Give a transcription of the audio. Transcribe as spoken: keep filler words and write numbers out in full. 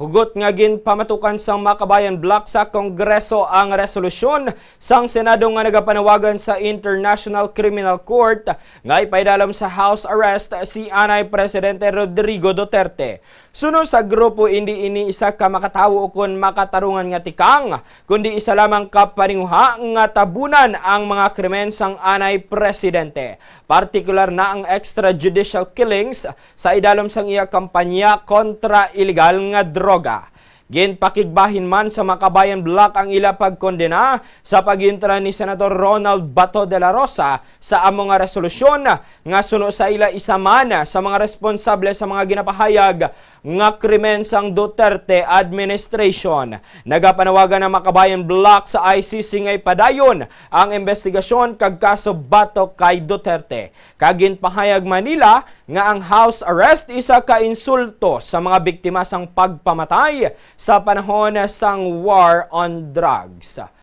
Hugot nga ginpamatukan sang Makabayan Bloc sa Kongreso ang resolusyon sang Senado nga nagapanawagan sa International Criminal Court nga ipaidalom sa house arrest si anay Presidente Rodrigo Duterte. Suno sa grupo, indi ini isa ka makatawo ukon makatarungan nga tikang, kundi isa lamang ka paninguha nga tabunan ang mga krimen sang anay presidente, partikular na ang extrajudicial killings sa idalom sang iya kampanya kontra iligal nga droga. Ginpakigbahin man sa Makabayan Bloc ang ila pagkondena sa pag-intra ni Senator Ronald Bato de la Rosa sa amo nga resolusyon nga suno sa ila isa man sa mga responsable sa mga ginapahayag nga krimen sang Duterte administration. Nagapanawagan ang Makabayan Bloc sa I C C nga ipadayon ang investigasyon kag kaso batok kay Duterte. Kag ginpahayag man nila nga ang house arrest isa ka insulto sa mga biktima sang pagpamatay sa panahon sang war on drugs.